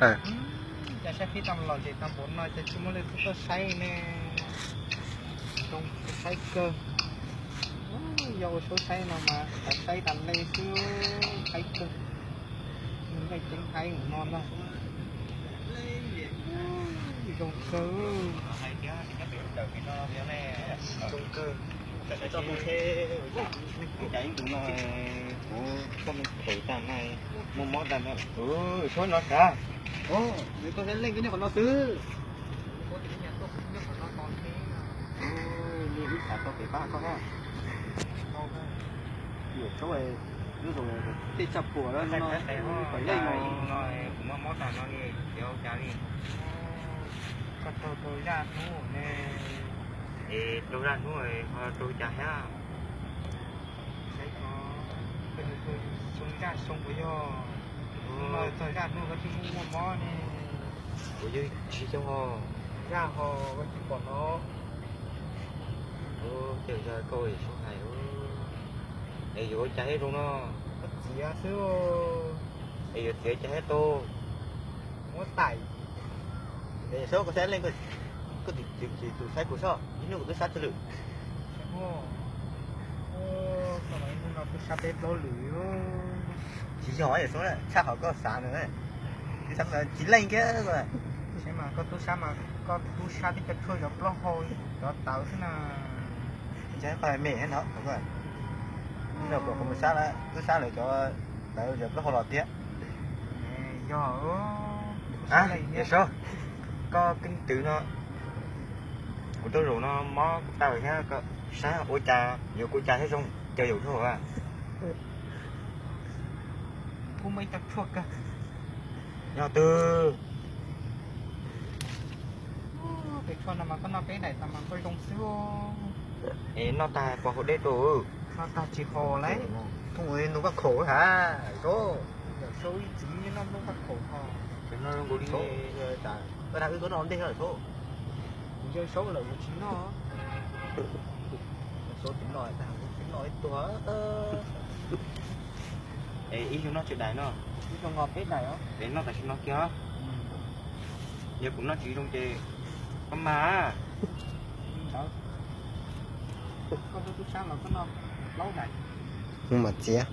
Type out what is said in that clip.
Cas saib qhib tau los ces tau npaum no ces tsis muaj leej twg tuaj saib ne. Zoo saib kawg. Yog ua suab saib no mas tas saib tas le xwb, haib kawg. Nqaij ceeb haib no ntag. Zoo kawg. Zoo kawg. Tus no kuv tuaj me them tag na, muaj mob tag na. Suab no sav. Nws tuaj saib leej koj nyob qhov no xwb. Li wb xav tau kev pab koj thiab. Yam tsaub, lub zoo tej tshaj puam lawm no, pom yeej no. Kuv muaj mob tag no li, tsis ua cas li. Koj raug rau zaj hnub ne, es raug zaj hnub ho raug cas thiab? Saib ko, koj nws raug xyoo zaj xyoo puas yog? Hnub no txog zaj hnub koj thiaj muaj mob ne. Kuv yog tsis xyoo ho, zaj ho koj tsis pom no. Ces yog koj sib hais, es yuav ua cas thiaj zoo no? Koj txiav xwb. Es yuav txiav cas thiaj tau? Muab taim. Es saib koj saib leej, koj tus saib kuv soj, ib hnub kuv twb sab twg lwm. Koj no ib hnub no twb sab peb plaub lwm. Tsis yog, tshaj qhov koj xav ntawd. Tsis leej kiag. Saib mas koj tub sab mas koj tub sab tib co tshuaj zov plaub hau zov tawv xwb na. Ntshai koj me no, kuv mus sab, tub sab lawv cov tawv zov plaub hau los tiag. Yog, Yawm Saub, koj keeb kwm no, kuv tuaj zaum no mob kuv tau thiab, koj saib ua cas yuav kuv cas thiaj zoo, caw yaum tshuaj. Kuv muaj ib co tshuaj kawg. Yog twg? Tus tshuaj no mas koj noj peb daim tas mas koj zoo xwb. Es noj tag puas haus dej rau? Noj tag tsis haus lauj. Nug vaj khaum has. Yawm Saub ib txwm noj nub vaj khaum ho. Koj dag wb koj noj ntej no Saub. Kuv yawg Saub lawm kuv tsis noj. Saub tsis noj, kuv tsis noj ib tug. Es ib xyoo noj tsawg daim no? Ib xyoo noj peb daim os. Es noj tam sim no kiag os. Yog kuv noj tsis zoo ces koj mag. Koj tuaj tub sab los koj noj plaub daim. Mus mam txiav.